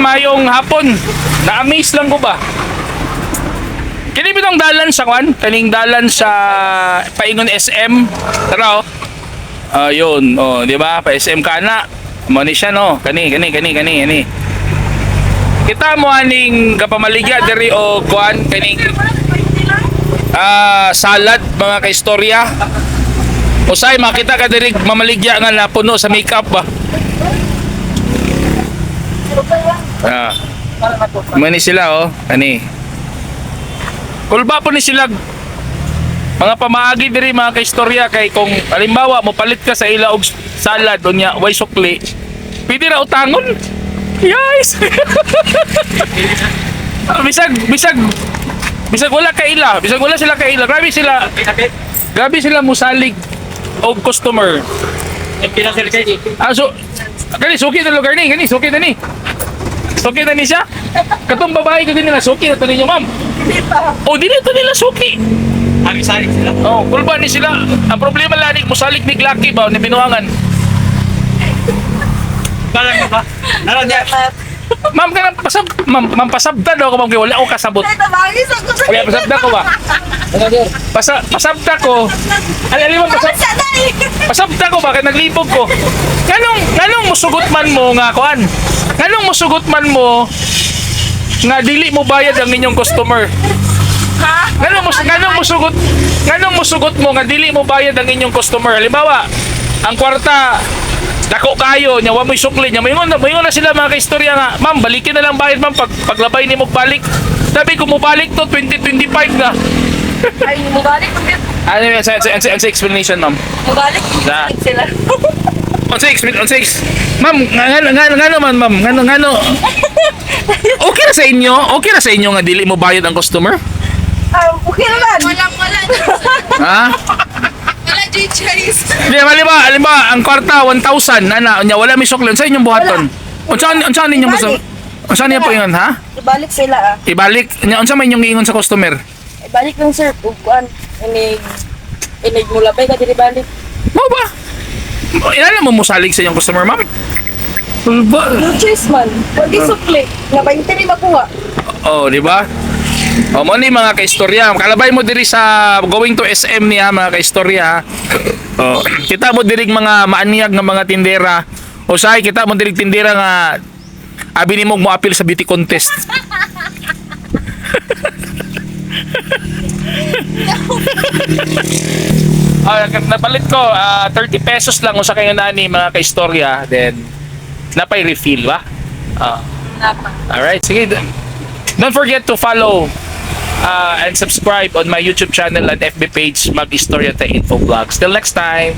Mayong hapon. Na-amaze lang ko ba? Kini bitong dalan sa kwan, kaning dalan sa Paingon SM. Tara oh. Ayun, oh, di ba? Pa SM ka na. Mo ni siya no. Kani kani kani kani kani. Kita mo aning kapamaligya diri o kuan kaning salad, mga kaistorya. Usay makita ka diri mamaligya nga napuno sa makeup ba. Ah. Mani sila oh, kani. Kulba po ni sila mga pamaagi diri, mga kaistorya, kay kung halimbawa mo palit ka sa ila og salad unya way sukli, pwede ra utangon. Yes. Bisag bisag bisag wala kaila, bisag wala sila kaila. Grabe sila. Grabe sila musalig og customer. Ah, so kani suki na lugar ni, kani suki na ni. Suki na ni siya. Katong babae ka nila suki na to ninyo, ma'am. Oh, dili to nila suki. Salig sila. Oh, kulba ni sila. Ang problema lang ni musalig ni Glaki ba ni binuangan. Parang ba? Naroon niya. Ma'am kanang pasab ma'am, ma'am pasabta daw ko, ma'am, kay wala ko kasabot. Kaya pasabta ko ba? Pasabta ko. Ali ali ma'am pasab pasabta ko ba kay naglibog ko. Nganong musugot man mo nga kuan? Nganong musugot man mo nga dili mo bayad ang inyong customer? Ha? Nganong musugot mo nga dili mo bayad ang inyong customer? Halimbawa, ang kwarta dako kayo nya wa mo'y sukli nya moingon na sila, mga kaistorya, nga, "Ma'am, balikin na lang bayad, ma'am, pag paglabay nimo balik." Sabi ko mobalik to 2025 na. Ay, mubalik. Ano yun sa explanation, ma'am? Mubalik. Na. Sila. On sa on sa Ma'am, nga nga nga nga naman, ma'am, ngano ngano. Okay ra sa inyo? Okay ra sa inyo nga dili mo bayad ang customer? Okay naman. Walang wala. Ha? Wala G-Chase. Di ba, halimbawa, halimbawa, ang kwarta 1,000 ana unya wala may sukli sa inyong buhaton. Unsa unsa ninyong gusto? Unsa niya po ingon, ha? Ibalik sila ah. Ibalik nya unsa may inyong giingon sa customer? Ibalik lang, sir. Ug kuan. Inig inig mulabay ka dili balik. Mao ba? Inala mo musalig sa inyong customer, ma'am? Ba? No choice man. Wag isukli. Nga 20 ni makuha. Oh, di ba? Oh, mo ni mga kaistorya. Kalabay mo diri sa going to SM niya, mga kaistorya. Oh, kita mo diri mga maanyag nga mga tindera. Usahay kita mo diri tindera nga abi nimo mo appeal sa beauty contest. Ah, napalit ko 30 pesos lang usa kay nani, mga kaistorya, then napay refill ba? Ah. Napa. Alright, sige. Don't forget to follow and subscribe on my YouTube channel and FB page, Mag-Istorya Ta Info Vlogs. Till next time!